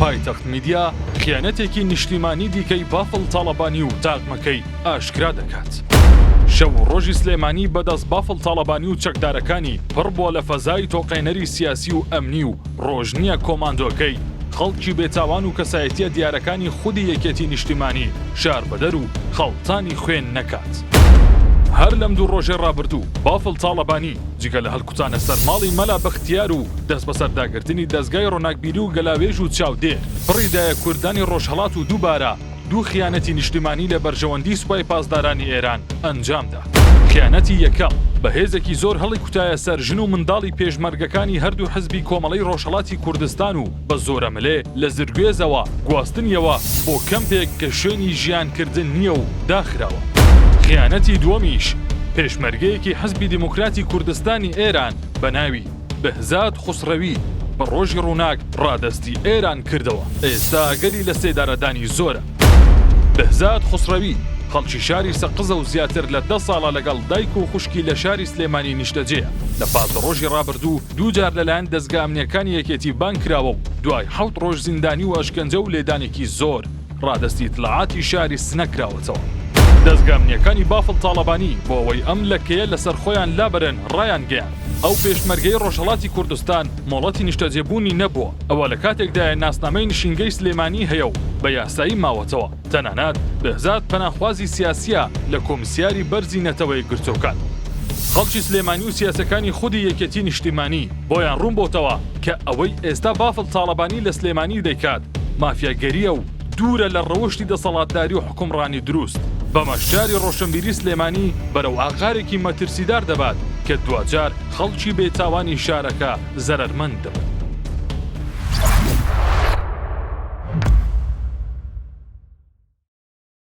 پایتەخت میدیا خیانەتێکی نیشتیمانی دیکەی بافڵ تاڵەبانی و تاقمەکەی ئاشکرا دەکات. شەو و ڕۆژی سلێمانی بەدەست بافڵ تاڵەبانی و چەکدارەکانی پڕ بووە لە فەزای تۆقێنەری سیاسی و ئەمنی و ڕۆژ نییە کۆماندۆکەی خەڵکی بێتاوان و کەسایەتییە دیارەکانی خودی یەکێتی نیشتیمانی شاربەدەر و خەڵتانی خوێن نەکات. هەر لەم دوو ڕۆژەی ڕابردوو بافڵ تاڵەبانی جگە لە هەڵکوتانە سەر ماڵی مەلا بەختیار و دەستبەسەرداگرتنی دەزگای ڕۆناکبیری و گەلاوێژ و چاودێر پڕی دایە کوردانی ڕۆژهەڵات و دووبارە دوو خیانەتی نیشتیمانی لە بەرژەوەندی سوپای پاسدارانی ئێران ئەنجامدا. خیانەتی یەکەم، بە هێزێکی زۆر هەڵیکوتایە سەر ژن و منداڵی پێشمەرگەکانی هەردوو حزبی کۆمەڵەی ڕۆژهەڵاتی کوردستان و بە زۆرەملێ لە زرگوێزەوە گواستنیەوە بۆ کەمپێک کە شوێنی ژیانکردن نییە و داخراوە. خیانەتی دووەمیش، پێشمەرگەیەکی حزبی دیموکراتی کوردستانی ئێران بە ناوی، بەهزاد خوسڕەوی، بە ڕۆژی ڕووناک ڕادەستی ئێران کردەوە، ئێستا ئەگەری لە سێدارەدانی زۆرە. بەهزاد خوسڕەوی، خەڵکی شاری سەقزە و زیاتر لە دە ساڵە لەگەڵ دایک و خوشکی لە شاری سلێمانی نیشتەجێیە، لە 15 ڕۆژی ڕابردوو دوو جار لەلایەن دەزگا ئەمنییەکانی یەکێتی بانگ کراوە و دوای حەوت ڕۆژ زیندانی و ئەشکەنجە و لێدانێکی زۆر ڕادەستی ئیتلاعاتی شاری سنە کراوەتەوە. دەزگا ئەمنییەکانی بافڵ تاڵەبانی بۆ ئەوەی ئەم لەکەیە لەسەر خۆیان لابەرن ڕایانگەیاند، ئەو پێشمەرگەی ڕۆژهەڵاتی کوردستان مۆڵەتی نیشتەجێبوونی نەبووە، ئەوە لە کاتێکدایە ناسنامەی نشینگەی سلێمانی هەیە و بە یاسایی ماوەتەوە، تەنانەت بێهزاد پەناخوازی سیاسییە لە کۆمیسیاری بەرزی نەتەوە یەکگرتووەکان. خەڵکی سلێمانی و سیاسەکانی خودی یەکێتی نیشتیمانی بۆیان ڕوون بۆتەوە کە ئەوەی ئێستا بافڵ تاڵەبانی لە سلێمانی دەیکات مافیاگەرییە و دوورە لە ڕەوشتی دەسەڵاتداری و حوکمڕانی دروست، بەمەش شاری ڕۆشنبیری سلێمانی بەرەو ئاقارێکی مەترسیدار دەبات کە دواجار خەڵکی بێتاوانی شارەکە زەرەرمەند دەبن.